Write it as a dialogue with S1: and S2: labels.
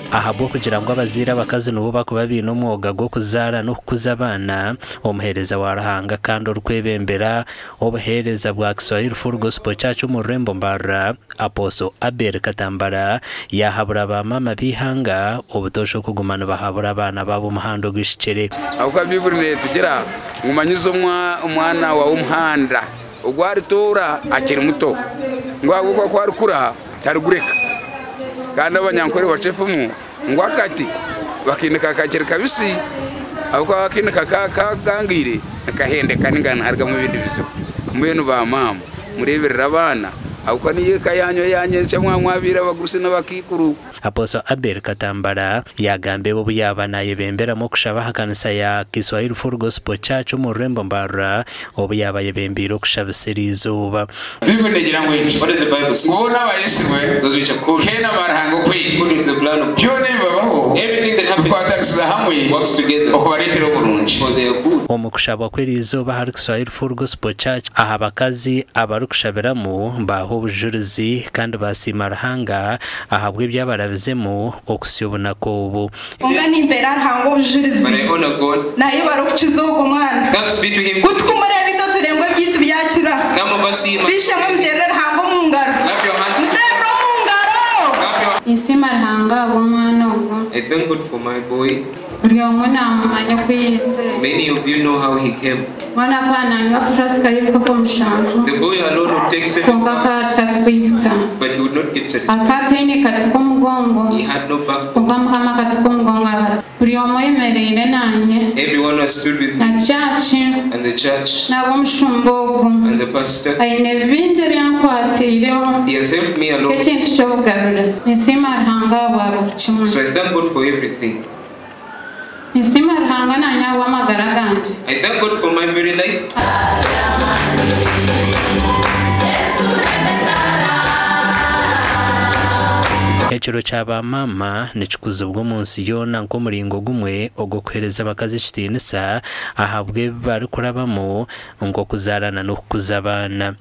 S1: Ahabw'okugira ngu abazaire abakazi nibo barikuba baine omwoga gw'okuzaara n'okukuza abaana, omuheereza wa Ruhanga kandi orikwebembera obuheereza bwa Kiswahili Full Gospel Church omu rurembo Mbarara, Apostle Abel Katambara yaahabura ba maama b'eihanga obutoosha okuguma nibahabura abaana baabo omuhanda oguhikire.
S2: Ahabw'okuba Baiburi neetugira ngu manyiza omwana waawe omuhanda ogu aritoora akiri muto, ngu ahabw'okuba ku arikura tarigureka. Kandi Abanyankore bacwa efumu ngu akati bakiinika kakiri kabisi, ahabw'okuba bakiinika kagangaire nikahendeka nainga niharugamu ebindi bizibu. Mbwenu baamaama mureeberere abaana ahabw'okuba niyo eka yaanyu eya nyentsya mwaba mwabaire abagurusi n'abakaikuru.
S1: Apostle Abel Katambara yaagamba ebi obu yaaba naayebemberamu okushaba aha kanisa ya Kiswahili Full Gospel Church omu rurembo Mbarara obu yaaba ayebembeire okushabisa eriizooba.
S2: Baibuli neegira ngu eki, Ngu boona abayetsirwe, heena ba Ruhanga okweri, byona ebibabaho bikwatanisiza hamwe okubareetera oburungi.
S1: Omu kushabwa kw'eriizooba ahari Kiswahili Full Gospel Church, aha bakazi abarikushabiramu baaha obujurizi kandi baasiima Ruhanga ahabw'ebi abarabizemu okuhitsya obunaku obu.
S3: Kwonka nimpeera Ruhanga obujurizi, nayebara okukiza ogwo mwana. Ku tukumureeba itwe turenga ebyaitu byakira. B'eishe-emwe muteerere Ruhanga omu ngaro. Muteerere omu ngaro!
S4: Ninsiima Ruhanga ahabw'omwana ogu. Buri omwe naamumanya oku yaizire. Mwana akaba naanywa furasika y'ebikopo mushanju, kwonka akaba atarikwiguta. Akaba ataine kati k'omugongo, kwonka Mukama akati k'omugongo akati. Buri omwe oyemereire naanye, na church, n'ab'omushumba ogu, aine bingi ebi ankwatiireho nk'ekintu ky'obugarurizi. Ninsiima Ruhanga ahabwa buri kimwe. Ninsiima Ruhanga naanye ahabw'amagara gangye.
S1: Ekiro kya ba maama nikikuzibwa omu nsi yoona nk'omuringo gumwe ogw'okuheereza abakazi ekitiinisa ahabw'ebi barikurabamu nk'okuzaarana n'okukuza abaana.